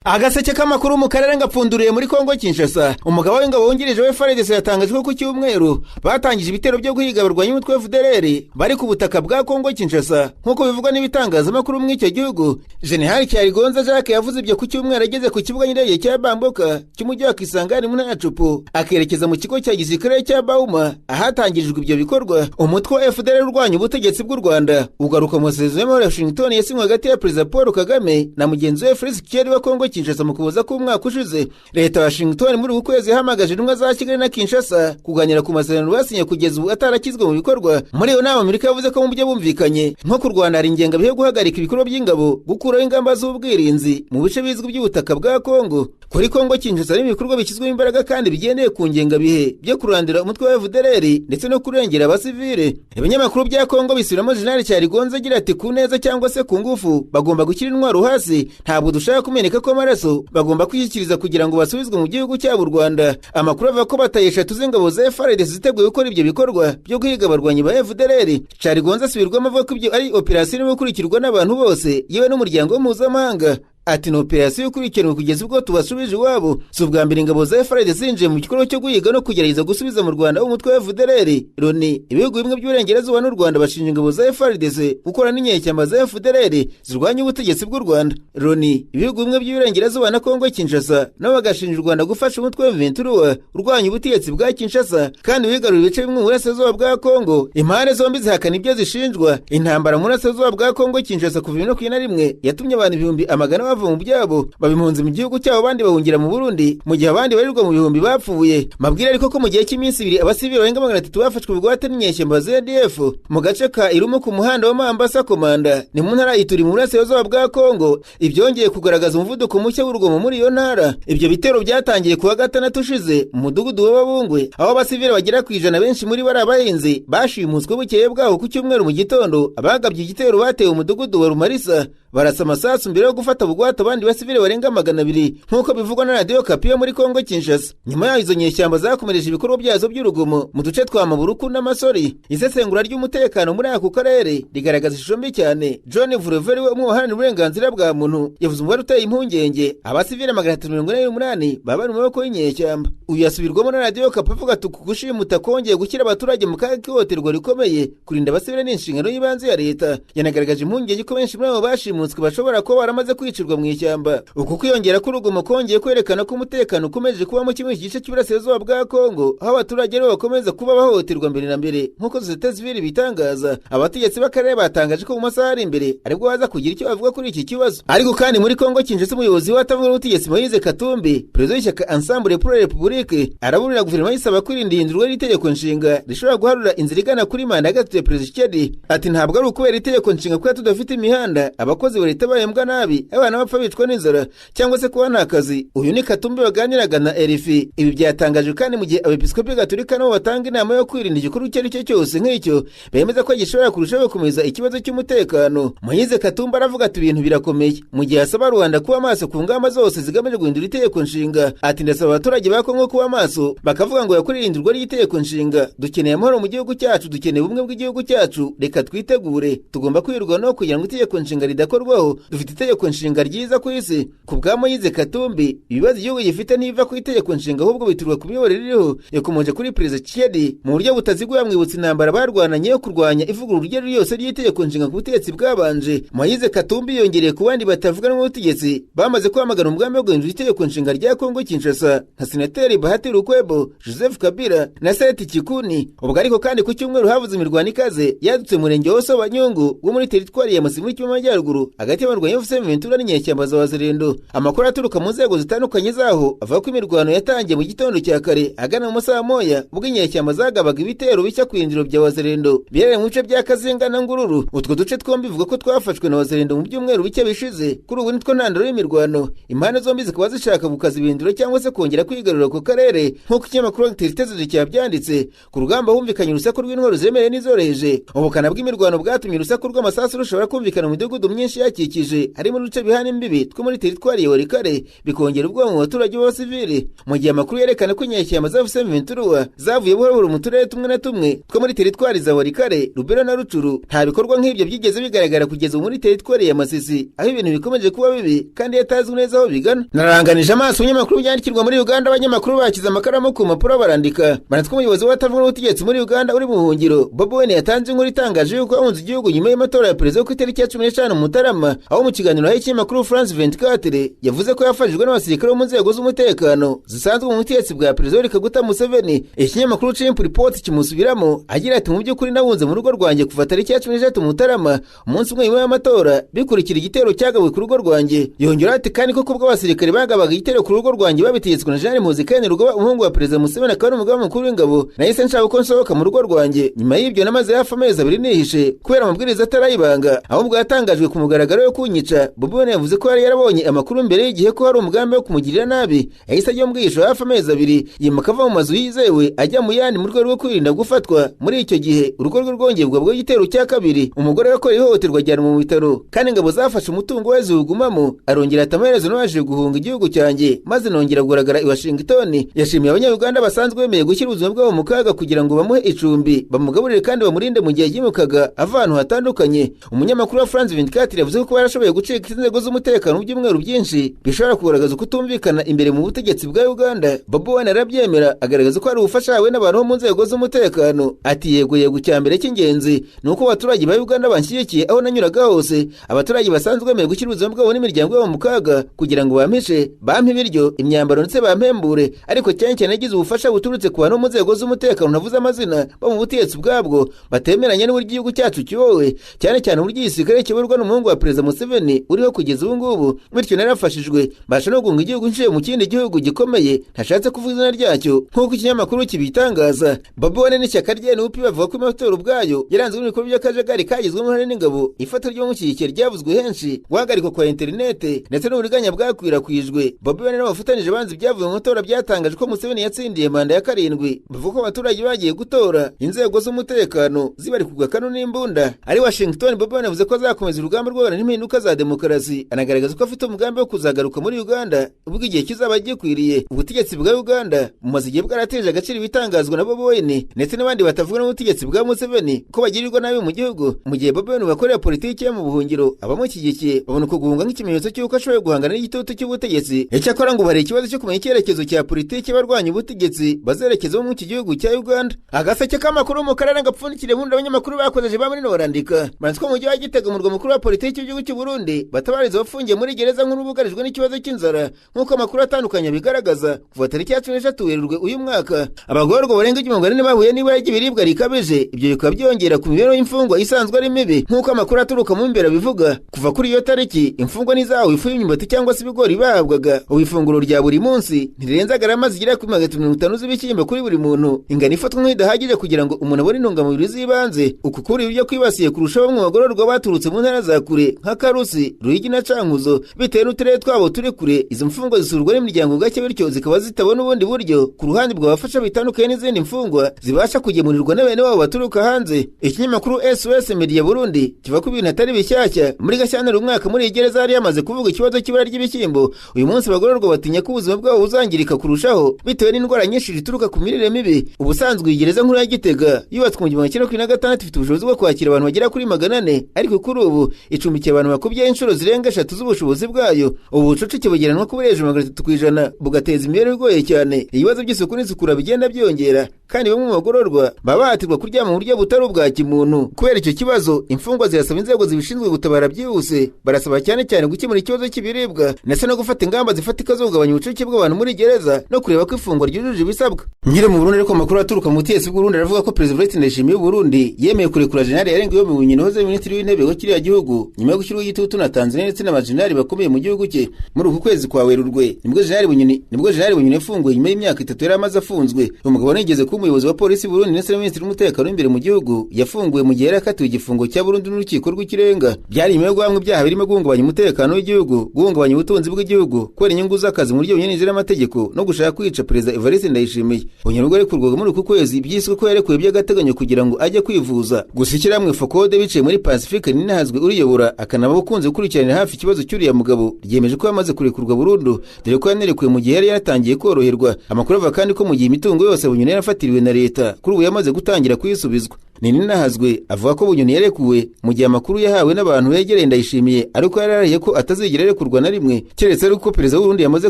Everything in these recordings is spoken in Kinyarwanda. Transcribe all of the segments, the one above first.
Agaseke k'amakuru mu karere ngapfunduriye muri Kongo Kinshasa. Umugaba w'ingabo wungirije we FARDC yatangaje ko ku cyumweru batangije ibitero byo guhiga abarwanyi b'umutwe wa FDLR bari ku butaka bwa Kongo Kinshasa, nk'uko bivugwa n'ibitangazamakuru muri icyo gihugu. General Cyarigonza Jacques yavuze ibyo ku cyumweru ageze ku kibuga cy'indege cya Bamboka cy'umujyi wa Kisangani mu ntara ya Tshopo, akerekeza mu kigo cya gisirikare cya Bauma ahatangirijwe ibyo bikorwa. Umutwe wa FDLR urwanya ubutegetsi bw'u Rwanda ugaruka mu masezerano y'amahoro ya Washington yasinywe hagati ya Perezida Paul Kagame na mugenzi we Felix Tshisekedi wa Kongo Kinshasa mu Kuboza k'umwaka ushize. Leta ya Washington muri uku kwezi yahamagaje intumwa za Kigali na Kinshasa kuganira ku masezerano basinye kugeza ubu atarakizwe mu bikorwa. Muri iyo nama Amerika yavuze ko mu byo bumvikanye nko ku Rwanda hari ingengabihe yo guhagarika ibikorwa by'ingabo, gukuraho ingamba z'ubwirinzi mu bice bizwi by'ubutaka bwa Kongo. Kuri Kongo Kinshasa hari ibikorwa bishyizwemo imbaraga kandi bigendeye ku ngengabihe byo kurandura umutwe wa FDLR ndetse no kurengera abasivile. Ibinyamakuru bya Kongo bisubiramo General Cyarigonza agira ati ku neza cyangwa se ku ngufu bagomba gushyira intwaro hasi, ntabwo dushaka kumeneka kw'amaraso, bagomba kwishyikiriza kugira ngo basubizwe mu gihugu cyabo u Rwanda. Amakuru avuga ko bataye eshatu z'ingabo za FARDC ziteguye gukora ibyo bikorwa byo guhiga abarwanyi ba FDLR. Cyarigonza asubirwamo avuga ko ibyo ari operasiyo irimo gukurikirwa n'abantu bose yewe n'umuryango mpuzamahanga. Ati ni operasiyo ikurikiranwe kugeza ubwo tubasubije iwabo. Si ubwa mbere ingabo za FARDC zinjiye mu gikorwa cyo guhiga no kugerageza gusubiza mu Rwanda umutwe wa FDLR. Loni, ibihugu bimwe by'uburengerazuba n'u Rwanda bashinja ingabo za FARDC gukora n'inyeshyamba za FDLR zirwanya ubutegetsi bw'u Rwanda. Loni, ibihugu bimwe by'uburengerazuba na Kongo Kinshasa nabo bagashinja u Rwanda gufasha umutwe wa M23 urwanya ubutegetsi bwa Kinshasa kandi wigarurira ibice bimwe mu burasirazuba bwa Kongo. Impande zombi zihakana ibyo zishinjwa. Intambara mu burasirazuba bwa Kongo Kinshasa kuva 2021 yatumye abantu ibihumbi amagana bava mu byabo babimpunze mu gihugu cyabo, abandi bahungira mu Burundi, mu gihe abandi barirwa mu bihumbi bapfuye. Mabwira ariko ko mu gihe cy'iminsi ibiri abasivili barenga 300 bafashwe bugwate n'inyeshyamba za ADF mu gace ka Irumu ku muhanda wa Mambasa Komanda ni mu ntara Ituri mu burasirazuba bwa Kongo. Ibyongeye kugaragaza umuvuduko mushya w'urugomo muri iyo ntara. Ibyo bitero byatangiye kuwa gatandatu ushize mu mudugudu w'Ababungwe, aho abasivili bagera ku 100 benshi muri bari abahinzi bashimuswe bukeye bwaho ku cyumweru mu gitondo. Abagabye igitero batewe umudugudu wa Rumarisa barasa amasasu mbere yo gufata bugwate abandi basivile barenga 200 nk'uko bivugwa na Radio Okapi yo muri Kongo Kinshasa. Nyuma yaho izo nyeshyamba zakomereje ibikorwa byazo by'urugomo mu duce twa Maburuku n'Amasori. Isesengura ry'umutekano muri ako karere rigaragaza ishusho mbi cyane. John Vureveri we umwe waharanira uburenganzira bwa muntu yavuze umubare uteye impungenge, abasivile 348 baba bari mu maboko y'inyeshyamba. Uyu yasubirwamo na Radio Okapi avuga ati uku gushimuta kongeye gushyira abaturage mu kaga k'ihohoterwa rikomeye, kurinda abasivile ni inshingano y'ibanze ya leta. Yanagaragaje impungenge ko benshi muri abo bashimutswe bashobora kuba baramaze kwicirwa mu ishyamba. Uku kwiyongera k'urugomo kongeye kwerekana ko umutekano ukomeje kuba muke muri iki gice cy'uburasirazuba bwa Kongo, aho abaturage aribo bakomeza kuba bahohoterwa mbere na mbere nk'uko sosiyete sivile bitangaza. Abategetsi b'akarere batangaje ko mu masaha ari imbere aribwo baza kugira icyo bavuga kuri iki kibazo. Ariko kandi muri Kongo Kinshasa umuyobozi w'abatavuga n'ubutegetsi Moise Katumbi, perezida w'ishyaka Ensemble pour la République, araburira guverinoma yisaba kwirinda ihindurwa ry'itegeko nshinga rishobora guharura inzira igana kuri manda ya gatatu ya Perezida Tshisekedi. Ati ntabwo ari ukubera itegeko nshinga kuba tudafite imihanda, abakozi ba leta bahembwa nabi, abana bapfa bicwa n'inzara cyangwa se kuba nta kazi. Uyu ni Katumbi baganiraga na RFI. Ibi byatangajwe kandi mu gihe abepiskopi gatolika nabo batanga inama yo kwirinda igikorwa icyo ari cyo cyose nk'icyo, bemeza ko gishobora kurushaho gukomeza ikibazo cy'umutekano. Moise Katumbi aravuga ati ibintu birakomeye, mu gihe asaba Rwanda kuba maso ku ngamba zose zigamije guhindura itegeko nshinga. Ati ndasaba abaturage ba Kongo kuba maso, bakavuga ngo yakorera ihindurwa ry'itegeko nshinga. Dukeneye amahoro mu gihugu cyacu, dukeneye ubumwe bw'igihugu cyacu, reka twitegure, tugomba kwirwanaho kugira ngo itegeko nshinga ridakorwaho. Dufite itegeko nshinga ryiza ku isi. Ku bwa Moise Katumbi, ibibazo igihugu gifite ntiva ku itegeko nshinga ahubwo bituruka ku miyoborere iriho. Yakomoje kuri Perezida Tshisekedi mu buryo butaziguye amwibutsa intambara barwananye yo kurwanya ivugurura iryo ryose ry'itegeko nshinga ku butegetsi bwabanje. Moise Katumbi yongereye ku bandi batavuga n'ubutegetsi bamaze kwamagana umugambi wo guhindura itegeko nshinga rya Kongo Kinshasa nka Senateri Bahati Lukwebo, Joseph Kabila na Seth Kikuni. Ubwo ariko kandi ku cyumweru havuze imirwano ikaze yadutse mu murenge wa Sobanyungu wo muri teritwari ya Masisi muri Kivu y'Amajyaruguru hagati y'abarwanyi ba AFC M23 n'inyeshyamba za Wazalendo. Amakuru aturuka mu nzego zitandukanye zaho avuga ko imirwano yatangiye mu gitondo cya kare agana mu masaha moya ubwo inyeshyamba zagabaga ibitero bishya ku birindiro bya Wazalendo biherereye mu bice bya Kazinga na Ngururu. Utwo duce twombi bivuga ko twafashwe na Wazalendo mu byumweru bike bishize. Kuri ubu nitwo ntandaro y'imirwano, impande zombi zikaba zishaka gukaza ibirindiro cyangwa se kongera kwigarurira ku karere nk'uko ikinyamakuru Actualité cyabyanditse. Ku rugamba humvikanye urusaku rw'intwaro zemereye n'izoroheje. Ubukana bw'imirwano bwatumye urusaku rw'amasasu rushobora kumvikana mu midugudu myinshi myinshi yakikije harimo n'uduce bihana imbibi two muri teritwari ya Walikale, bikongera ubwoba mu baturage b'abasivili, mu gihe amakuru yerekana ko inyeshyamba za M23 zavuye buhoro buhoro mu turere tumwe na tumwe two muri teritwari za Walikale, Lubero na Rucuru. Nta bikorwa nk'ibyo byigeze bigaragara kugeza muri teritwari ya Masisi, aho ibintu bikomeje kuba bibi kandi yatazwi neza aho bigana. Naranganije amaso umunyamakuru byandikirwa muri Uganda, abanyamakuru bakize amakaramu ku mpapuro barandika. Banatwa umuyobozi w'abatavuga n'ubutegetsi muri Uganda uri mu buhungiro, Bobi Wine, yatanze inkuru itangaje yuko ahunze igihugu nyuma y'amatora ya perezida ku itariki ya 15 Mutarama, aho mu kiganiro y'ikinyamakuru France 24 yavuze ko yafashijwe n'abasirikare bo mu nzego z'umutekano zisanzwe mu butegetsi bwa perezida Yoweri Kaguta Museveni. Ikinyamakuru Chimp Report kimusubiramo agira ati: mu by'ukuri nahunze mu rugo rwanjye kuva tariki ya 13 Mutarama, umunsi umwe nyuma y'amatora, bikurikira igitero cyagabwe ku rugo rwanjye. Yongera ati: kandi koko ubwo abasirikare bagabaga igitero ku rugo rwanjye babitegetswe na Jean Muhoozi Kainerugaba, umuhungu wa perezida Museveni akaba n'umugaba mukuru w'ingabo, nahise nshaka uko nsohoka mu rugo rwanjye. Nyuma y'ibyo namaze hafi amezi 2 nihishe kubera amabwiriza atarayibanga, ahubwo yatangajwe ku mugaragaro yo kunyica. Bobi Wine yavuze ko yari yarabonye amakuru mbere y'igihe ko hari umugambi wo kumugirira nabi, yahise ajya mu bwihisho hafi amezi 2, yimuka ava mu mazu yizewe ajya mu yandi mu rwego rwo kwirinda gufatwa. Muri icyo gihe urugo rwe rwongeye kugabwaho igitero cya kabiri, umugore yakorewe ihohoterwa ajyanwa mu bitaro, kandi ingabo zafashe umutungo we ziwugumamo. Arongera ati: amaherezo nabashije guhunga igihugu cyanjye maze nongera kugaragara i Washington. Yashimiye Abanyayuganda basanzwe bemeye gushyira ubuzima bwabo mu kaga kugira ngo bamuhe icumbi, bamugaburire kandi bamurinde mu gihe yimukaga ava ahantu hatandukanye. Umunyamakuru wa France 24 yavuze ko yarashoboye gucika inzego z'umutekano mu byumweru byinshi bishobora kugaragaza ukutumvikana imbere mu butegetsi bwa Uganda. Bobi Wine arabyemera, agaragaza ko hari ubufasha yahawe n'abantu bo mu nzego z'umutekano. Ati: yego yego, icyambere cy'ingenzi ni uko abaturage ba Uganda banshyigikiye aho nanyuraga hose. Abaturage basanzwe bemeye gushyira ubuzima bwabo n'imiryango yabo mu kaga kugira ngo bampishe, bampe ibiryo, imyambaro ndetse bampembure, ariko cyane cyane yagize ubufasha buturutse ku bantu bo mu nzego z'umutekano ntavuze amazina bo mu butegetsi bwabwo batemeranya n'uburyo igihugu cyacu kiyobowe, cyane cyane uburyo igisirikare kiyoborwa n'umuhungu wa perezida Museveni uriho kugeza ubu ngubu. Bityo narafashijwe mbasha no guhunga igihugu nshiye mu kindi gihugu gikomeye ntashatse kuvuga izina ryacyo, nk'uko ikinyamakuru kibitangaza. Bobi Wine n'ishyaka rye NUP bavuga ko amatora ubwayo yaranzwe n'ibikorwa by'akajagari kagizwemo uruhare n'ingabo, ifata ry'umushyigikiye ryavuzwe henshi, guhagarikwa kwa interinete ndetse n'uburiganya bwakwirakwijwe. Bobi Wine n'abafatanije banze ibyavuye mu matora byatangaje ko Museveni yatsindiye manda ya 7. Bavuga ko abaturage bagiye gutora inzego z'umutekano zibari ku gakanu n'imbunda. Ari Washington, Bobi Wine yavuze ko azakomeza urugamba rwo guharanira impinduka za demokarasi, anagaragaza ko afite umugambi wo kuzagaruka muri Uganda ubwo igihe kizaba gikwiriye. Ubutegetsi bwa Uganda bumaze igihe bwarateje agaciro ibitangazwa na Bobi Wine ndetse n'abandi batavuga n'ubutegetsi bwa Museveni ko bagirirwa nabi mu gihugu. Mu gihe Bobi Wine bakorera politiki yo mu buhungiro, abamushyigikiye babona uko guhunga nk'ikimenyetso cy'uko ashoboye guhangana n'igitutu cy'ubutegetsi. Icyakora ngo hari ikibazo cyo kumenya icyerekezo cya politiki barwanya ubutegetsi bazerekezamo mu iki gihugu cya Uganda. Agaseke k'amakuru mu karere gapfundikire bundi abanyamakuru bakozeje ba muri barandika. Bantswe mu mujyi wa Gitega, umurwa mukuru wa politiki w'igihugu cy'u Burundi, batabariza abafungiye muri gereza nkuru bugarijwe n'ikibazo cy'inzara, nk'uko amakuru atandukanye bigaragaza. Kuva tariki ya 13 Werurwe uyu mwaka, abagororwa barenga 400 bahuye n'ibura ry'ibiribwa rikabije, ibyo bikaba byongera ku mibereho y'imfungwa isanzwe ari mibi, nk'uko amakuru aturuka mu mbere bivuga. Kuva kuri iyo tariki, imfungwa n'izahawe ifu y'imyumbati cyangwa se ibigori bahabwaga ubu ifunguro rya buri munsi ntirenza garama zigera kuri 350 z'ibishyimbo kuri buri muntu, ingano ifatwa nk'idahagije kugira ngo umuntu abone intungamubiri z'ibanze. Uku kuri ibyo kwibasiye kurusha bamwe mu bagororwa baturutse mu ntara za kure nka Karusi, Ruyigi na Cankuzo, bitewe n'uturere twabo turi kure. Izo mfungwa zisurwa n'imiryango gake, bityo zikaba zitabona ubundi buryo ku ruhande bwabafasha bitandukanye n'izindi mfungwa zibasha kugemurirwa na bene wabo baturuka hanze. Ikinyamakuru SOS Media Burundi kivuga ko ibintu atari bishyashya. Muri Gashyantare umwaka muri gereza yari yamaze kuvuga ikibazo cy'ibura ry'ibishyimbo. Uyu munsi abagororwa batinya ko ubuzima bwabo buzangirika kurushaho bitewe n'indwara nyinshi zituruka ku mirire mibi. Ubusanzwe iyi gereza nkuru ya Gitega yubatswe mu 1996 ifite ubushobozi bwo kwakira abantu bagera kuri 400, ariko kuri ubu icumbikiye abantu bakubye inshuro zirenga 3 z'ubushobozi bwayo. Ubu bucucike bugeranwa kuba hejuru 300% bugateza imibereho igoye cyane. Ibibazo by'isuku n'isukura bigenda byiyongera, kandi bamwe mu bagororwa baba bahatirwa kuryama mu buryo butari ubwa kimuntu. Kubera icyo kibazo, imfungwa zirasaba inzego zibishinzwe gutabara byihuse. Barasaba cyane cyane gukemura ikibazo cy'ibiribwa ndetse no gufata ingamba zifatika zo kugabanya ubucucike bw'abantu muri gereza no kureba ko ifungwa ryujuje ibisabwa. Nkiri mu Burundi, ariko amakuru aturuka mu butegetsi bw'u Burundi aravuga ko Perezida Evariste Ndayishimiye w'u Burundi yemeye kurekura Jenerali Yarengeyo Bunyoni wahoze ari Minisitiri w'Intebe wa kiriya gihugu nyuma yo gushyirwaho igitutu na Tanzania ndetse n'abajenerali bakomeye mu gihugu cye. Muri uku kwezi kwa Werurwe nibwo Jenerali Bunyoni yafunguwe nyuma y'imyaka 3 yari amaze afunzwe. Umugabo wanigeze kuba umuyobozi wa polisi Burundi ndetse na Minisitiri w'Umutekano w'imbere mu gihugu yafunguwe mu gihe yari akatiwe igifungo cya burundu n'urukiko rw'ikirenga. Byari nyuma yo guhamwa ibyaha birimo guhungabanya umutekano w'igihugu, guhungabanya ubutunzi bw'igihugu, kubera inyungu z'akazi mu buryo bunyuranyije n'amategeko no gushaka kwica Perezida Evariste Ndayishimiye. Bunyoni ubwo yarekurwaga muri uku kwezi byiswe ko yarekuwe by'agateganyo kugira ngo ajye kwivuza. Gusa ishyirahamwe FOCODE biciye muri Pacifique Ninahazwe uriyobora uyiyobora akanaba ukunze gukurikiranira hafi ikibazo cy'uriya mugabo ryemeje ko yamaze kurekurwa burundu, dore ko yanerekuwe mu gihe yari yaratangiye koroherwa. Amakuru avuga kandi ko mu gihe imitungo yose Bunyoni yarafatiriwe na leta kuri ubu yamaze gutangira kuyisubizwa. Nininahazwe avuga ko Bunyoni yarekuwe mu gihe amakuru yahawe n'abantu begereye Ndayishimiye, ariko yararahiye ko atazigera arekurwa na rimwe keretse ari uko perezida w'Uburundi yamaze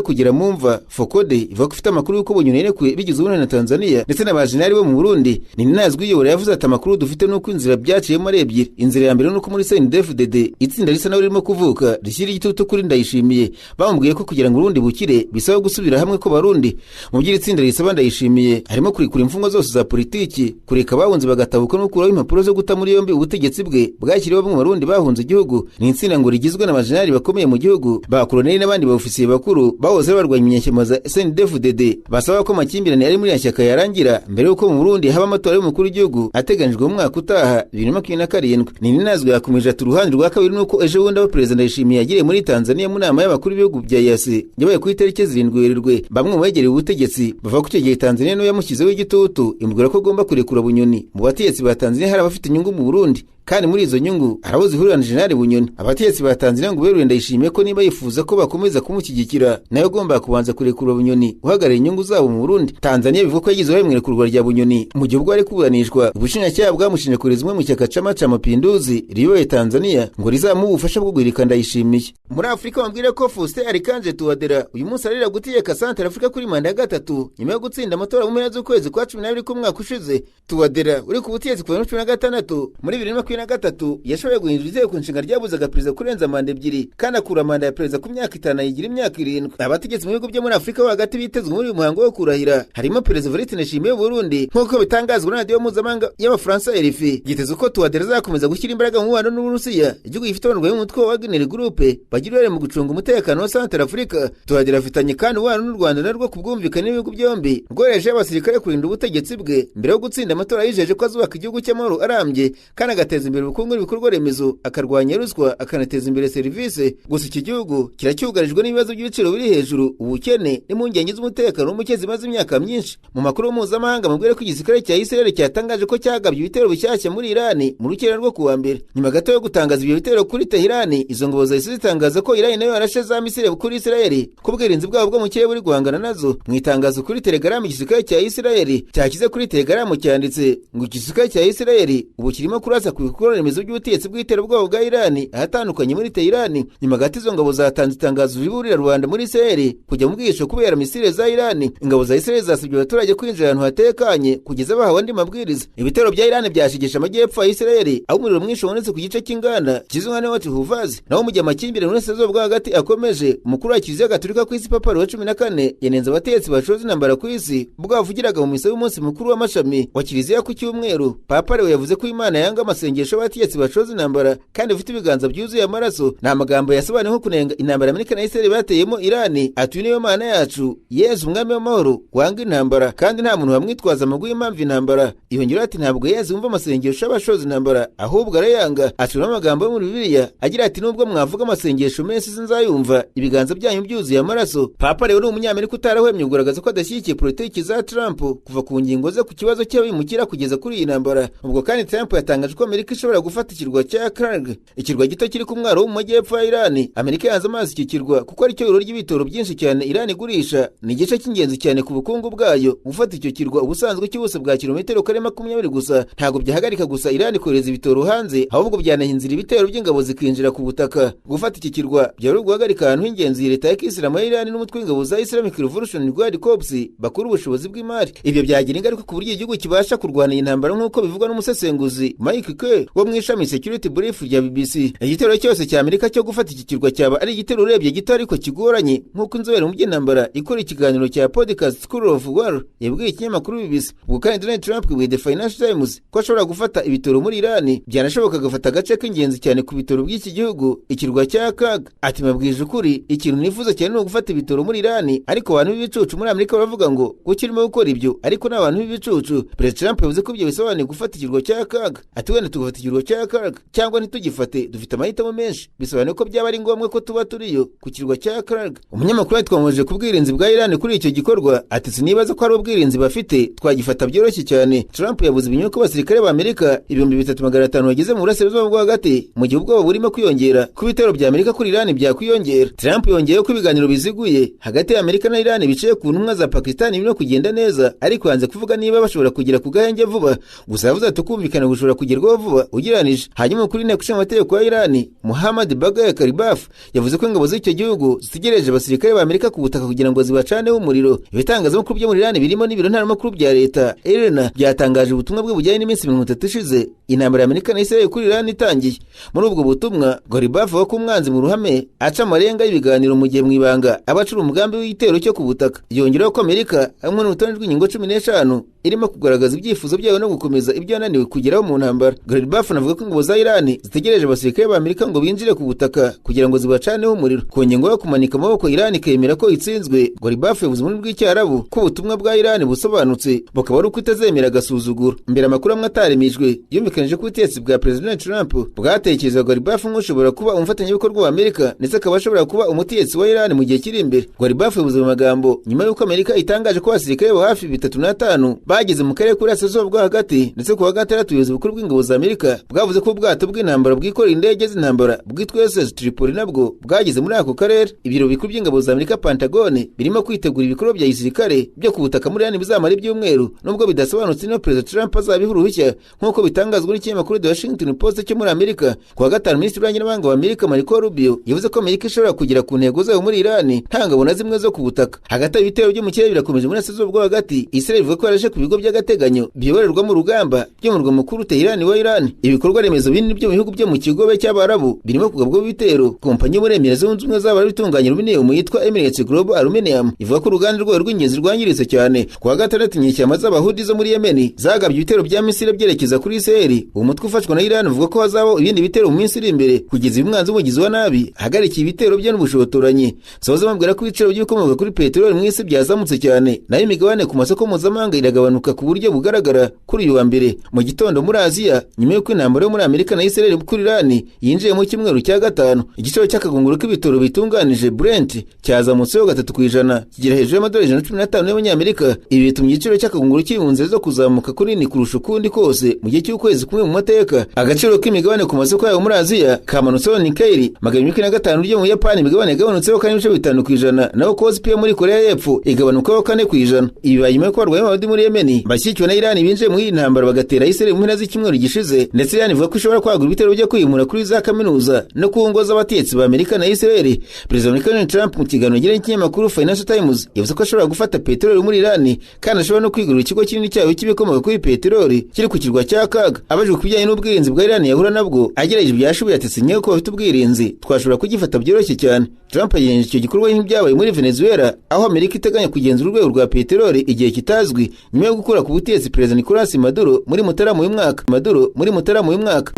kugera mu mva. Fokode ivuga ko ifite amakuru y'uko Bunyoni yarekuwe bigize uruhare na Tanzania ndetse na bajenali bo mu Burundi. Nininahazwe uyobora yavuze ati amakuru dufite nuko inzira byaciyemo ari ebyiri. Inzira ya mbere nuko muri CNDD-FDD itsinda risa naho ririmo kuvuka rishyira igitutu kuri Ndayishimiye, bamubwiye ko kugira ngo Urundi bukire bisaba gusubira hamwe ko Barundi. Mu by'iri tsinda risaba Ndayishimiye harimo kurekura imfungwa zose za politiki, kureka abahunze bagatabuka no gukuraho impapuro zo guta muri yombi ubutegetsi bwe bwashyiriweho bamwe mu Barundi bahunze igihugu. Ni itsinda ngo rigizwe n'abajenali bakomeye mu gihugu, ba koloneli n'abandi baofisiye bakuru bahoze barwanya inyeshyamba za CNDD-FDD, basaba ko amakimbirane ari muri shyaka yarangira mbere y'uko mu Burundi haba amatora y'umukuru w'igihugu ateganijwe mu mwaka utaha 2027. Nininazwe yakomeje ati uruhande rwa kabiri nuko ejo bundi aho perezida Ndayishimiye yagiriye muri Tanzania mu nama y'abakuru b'ibihugu bya EAC yabaye ku itariki 7 Werurwe, bamwe mu begereye ubutegetsi bavuga ko icyo gihe Tanzania niyo yamushyizeho igitutu imubwira ko agomba kurekura Bunyoni. Mu bategetsi ba Tanzania hari abafite inyungu mu Burundi, kandi muri izo nyungu hari abo zihurira na Jenerali Bunyoni. Abategetsi ba Tanzania ngo beruye Ndayishimiye ko niba yifuza ko bakomeza kumushyigikira nawe agomba kubanza kurekura Bunyoni uhagarariye inyungu zabo mu Burundi. Tanzania bivuga ko yagize uruhare mu irekurwa rya Bunyoni mu gihe ubwo ari kuburanishwa. Ubushinjacyaha bwamushinje kohereza umwe mu ishyaka Chama cha Mapinduzi riyoboye Tanzania ngo rizamuhe ubufasha bwo guhirika Ndayishimiye. Muri Afurika bambwira ko Faustin Archange Touadera uyu munsi ararira gutegeka Centrafrique kuri manda ya gatatu nyuma yo gutsinda amatora mu mpera z'ukwezi kwa 12 k'umwaka ushize. Touadera uri ku butegetsi kuva 2016 muri 2023 yashoboye guhindura itegeko nshinga ryabuzaga perezida kurenza manda ebyiri kandi akura manda ya perezida ku myaka 5 ayigira imyaka 7. Abategetsi mu bihugu byo muri Afurika bo hagati bitezwe muri uyu muhango wo kurahira harimo perezida Evariste Ndayishimiye w'u Burundi, nk'uko bitangazwa na radiyo mpuzamahanga y'Abafaransa RFI. Byitezwe ko Touadera azakomeza gushyira imbaraga mu mubano n'Uburusiya, igihugu gifite abarwayi b'umutwe wa Wagner Group bagira uruhare mu gucunga umutekano wa Centrafrique. Touadera afitanye kandi umubano n'u Rwanda narwo ku bwumvikane n'ibihugu byombi rwohereje abasirikare kurinda ubutegetsi bwe mbere yo gutsinda amatora. Yijeje ko azubaka igihugu cy'amahoro arambye kandi agateza imbere ubukungu n'ibikorwa remezo, akarwanya ruswa, akanateza imbere serivisi. Gusa iki gihugu kiracyugarijwe n'ibibazo by'ibiciro biri hejuru, ubukene n'impungenge z'umutekano muke zimaze imyaka myinshi. Mu makuru mpuzamahanga mubwire ko igisirikare cya Israel cyatangaje ko cyagabye ibitero bishyashya muri Iran mu rukera rwo kuwa mbere. Nyuma gato yo gutangaza ibyo bitero kuri Tehran, izo ngabo zahise zitangaza ko Iran nayo yarashe za misile kuri Israel ko ubwirinzi bwabo bwo mu kirere buri guhangana nazo. Mu itangazo kuri Telegram igisirikare cya Israel cyashyize kuri Telegram cyanditse ngo igisirikare cya Israel ubu kirimo kurasa ku bikorwa remezo by'ubutegetsi bw'iterabwoba bwa Iran ahatandukanye muri Tehran. Nyuma gato izo ngabo zatanze itangazo riburira rubanda muri Israel kujya mu bwihisho kubera misile za Iran. Ingabo za Israel zasabye abaturage kwinjira ahantu hatekanye kugeza bahawe andi mabwiriza. Ibitero bya Iran byashigisha amajyepfo ya Israel aho umuriro mwinshi wabonetse ku gice cy'inganda kizwi nka Neot Huvaz. Naho mu gihe amakimbirane mu burasirazuba bwo hagati akomeje, umukuru wa Kiliziya Gatolika ku isi Papa Leo 14 yanenze abategetsi bacoza intambara ku isi ubwo bavugiraga mu misa y'umunsi mukuru w'amashami wa Kiliziya ku cyumweru. Papa Leo yavuze ko Imana yanga amasengesho y'abategetsi bacoza intambara kandi bafite ibiganza byuzuye amaraso. Ni amagambo yasobanuye nko kunenga intambara Amerika na Israel bateyemo Iran. Ati niyo Mana yacu Yesu umwami w'amahoro wanga intambara kandi nta muntu wamwitwaza amaguye impamvu intambara. Yongeraho ati ntabwo Yesu yumva amasengesho y'abashoza intambara ahubwo arayanga. Asubiramo amagambo yo muri Bibiliya agira ati nubwo mwavuga amasengesho menshi sinzayumva, ibiganza byanyu byuzuye amaraso. Papa Leo ni umunyamerika utarahwemye kugaragaza ko adashyigikiye politiki za Trump kuva ku ngingo ze ku kibazo cy'abimukira kugeza kuri iyi ntambara. Ubwo kandi Trump yatangaje ko Amerika ishobora gufata ikirwa cya Karg, ikirwa gito kiri ku mwaro wo mu majyepfo ya Iran. Amerika yanze amazi iki kirwa kuko aricyo ibiro ry'ibitoro byinshi cyane Iran igurisha, ni igice cy'ingenzi cyane ku bukungu bwayo. Gufata icyo kirwa ubusanzwe cy'ubuso bwa kilometero kare 20 gusa ntabwo byahagarika gusa Iran kohereza ibitoro hanze, ahubwo byanahinzira ibitero by'ingabo zikinjira ku butaka. Gufata iki kirwa byari guhagarika ahantu h'ingenzi leta ya Kisilamu ya Iran n'umutwe w'ingabo za Islamic Revolution Guard Corps bakora ubushobozi bw'imari. Ibyo byagira ingaruka ku buryo igihugu kibasha kurwana iyi ntambara nk'uko bivugwa n'umusesenguzi Mike Kerr wo mu ishami Security Brief rya BBC. Igitero cyose cya Amerika cyo gufata iki kirwa cyaba ari igitero urebye gito ariko kigoranye, nk'uko inzobere mu by'intambara ikora ikiganiro cya podcast School of War yabwiye ikinyamakuru BBC. Ubwo kandi Donald Trump yabwiye The Financial Times ko ashobora gufata ibitoro muri Iran, byanashoboka agafata agace k'ingenzi cyane ku bitoro by'iki gihugu, ikirwa cya Karg. Ati mabwije ukuri, ikintu nifuza cyane ni ugufata ibitoro muri Iran, ariko abantu b'ibicucu muri Amerika baravuga ngo kuki urimo gukora ibyo, ariko n'abantu b'ibicucu. Perezida Trump yavuze ko ibyo bisobanuye gufata ikirwa cya Karg. Ati wenda tugafata Tugafata ikirwa cya Karg cyangwa ntitugifate, dufite amahitamo menshi. Bisobanuye ko byaba ari ngombwa ko tuba turiyo ku kirwa cya Karg. Umunyamakuru yatwamamaje ku bwirinzi bwa Iran kuri icyo gikorwa, ati sinibaza ko hari ubwirinzi bafite, twagifata byoroshye cyane. Trump yabuze ibinyoma ko abasirikare ba Amerika 3500 bageze mu burasirazuba bwo hagati, mu gihe ubwoba burimo kwiyongera ko ibitero bya Amerika kuri Iran byakwiyongera. Trump yongeyeho ko ibiganiro biziguye hagati ya Amerika na Iran biciye ku ntumwa za Pakistan birimo kugenda neza, ariko yanze kuvuga niba bashobora kugera ku gahenge vuba. Gusa yavuze ati kumvikana gushobora kugerwaho vuba ugereranije. Hanyuma kuri inteko ishinga amategeko ya Iran, Muhammad Baghaei Karibaf yavuze ko ingabo z'icyo gihugu zitegereje abasirikare ba Amerika ku butaka kugira ngo zibacaneho umuriro. Ibitangazamakuru byo muri Iran birimo n'ibiro ntaramakuru bya leta IRNA byatangaje ubutumwa bwe bujyanye n'iminsi 30 ishize intambara ya Amerika na Israel kuri Iran itangiye. Muri ubwo butumwa, Ghalibaf avuga ko umwanzi mu ruhame aca amarenga y'ibiganiro mu gihe mu ibanga abacura umugambi w'igitero cyo ku butaka. Yongeraho ko Amerika hamwe n'urutonde rw'ingingo 15 irimo kugaragaza ibyifuzo byayo no gukomeza ibyo yananiwe kugeraho mu ntambara. Ghalibaf anavuga ko ingabo za Iran zitegereje abasirikare ba Amerika ngo binjire ku butaka kugira ngo zibacaneho umuriro. Ku ngingo yo kumanika amaboko Iran ikemera ko itsinzwe, Ghalibaf yavuze mu rurimi rw'Icyarabu ko ubutumwa bwa Iran busobanutse, bukaba ari uko itazemera agasuzuguro. Mbere amakuru amwe ataremejwe yumvikanije ko ubutegetsi bwa President Trump bwatekerezaga Ghalibaf nk'ushobora kuba umufatanyabikorwa wa Amerika, ndetse akaba ashobora kuba umutegetsi wa Iran mu gihe kiri imbere. Ghalibaf yavuze mu magambo nyuma y'uko Amerika itangaje ko abasirikare bo hafi 35 bageze mu karere k'Uburasirazuba bwo hagati, ndetse ku wa gatandatu ubuyobozi bukuru bw'ingabo za Amerika bwavuze ko ubwato bw'intambara bwikorera indege z'intambara bwitwa USS Tripoli nabwo bwageze muri ako karere. Ibiro bikuru by'ingabo za Amerika Pentagon birimo kwitegura ibikorwa bya gisirikare byo ku butaka muri Iran bizamara ibyumweru, nubwo bidasobanutse niba Perezida Trump azabiha uruhushya nk'uko bitangazwa n'ikinyamakuru The Washington Post cyo muri Amerika. Ku wa gatanu, Minisitiri w'Ububanyi n'Amahanga wa Amerika Marco Rubio yavuze ko Amerika ishobora kugera ku ntego zayo muri Iran nta ngabo na zimwe zo ku butaka. Hagati aho ibitero byo mu kirere birakomeje muri Burasirazuba bwo hagati. Israel ivuga ko yarashe ku bigo by'agateganyo biyoborerwamo urugamba byo mu murwa mukuru Tehran wa Iran. Ibikorwa remezo binini byo mu bihugu byo mu kigobe cy'Abarabu birimo kugabwaho ibitero. Kompanyi yo muri Emirates Zunze Ubumwe z'Abarabu itunganya aluminium yitwa Emirates Global Aluminium ivuga ko uruganda rwayo rw'ingenzi rwangiritse cyane. Ku wa gatandatu, inyeshyamba z'Abahudi zo muri Yemen zagabye ibitero bya misile byerekeza kuri Israel. Uwo mutwe ufashwa na Iran uvuga ko hazabaho ibindi bitero mu minsi iri imbere, kugeza uyu mwanzi w'umugizi wa nabi ahagarikiye ibitero bye n'ubushotoranyi. Soza bambwira ko ibiciro by'ibikomoka kuri peteroli mu isi byazamutse cyane, nayo imigabane ku masoko mpuzamahanga iragabanuka ku buryo bugaragara kuri uyu wa mbere mu gitondo muri Aziya, nyuma y'uko intambara yo muri Amerika na Israel kuri Iran yinjiye mu cyumweru cya gatanu. Igiciro cy'akagunguru k'ibitoro bitunganije Brent cyazamutseho 3% kigera hejuru y'amadolari 115 y'abanyamerika. Ibi bitumye igiciro cy'akagunguru kiri mu nzira zo kuzamuka kunini kurusha ukundi kose mu gihe cy'ukwezi kumwe mu mateka. Agaciro k'imigabane ku masoko yayo muri Aziya kamanutseho Nikkei 205 ryo mu Buyapani, imigabane yagabanutseho 4.5%, naho Kospi yo muri Korea y'Epfo igabanukaho 4%. Ibi bibaye nyuma y'uko abarwanyi b'Abahudi muri Yemen bashyigikiwe na Iran binjiye muri iyi ntambara bagatera Israel mu mpera z'icyumweru gishize, ndetse Iran ivuga ko ishobora kwagura ibitero byo kwimura kuri za kaminuza no ku ngo z'abatetsi ba Amerika na Israel. Perezida wa Donald Trump mu kiganiro yagiranye n'ikinyamakuru Financial Times yavuze ko ashobora gufata peteroli muri Iran, kandi ashobora no kwigurira ikigo kinini cyayo cy'ibikomoka kuri peteroli kiri ku kirwa cya Kaga. Abajijwe ku bijyanye n'ubwirinzi bwa Iran yahura nabwo, agerageje ibyashoboye ati sinye ko bafite ubwirinzi, twashobora kugifata byoroshye cyane. Trump yagenje icyo gikorwa nk'ibyabaye muri Venezuela, aho Amerika iteganya kugenzura urwego rwa peteroli igihe kitazwi nyuma yo gukura ku butegetsi Perezida Nicolas Maduro muri Mutarama uyu mwaka. Maduro muri Mutarama uyu mwaka.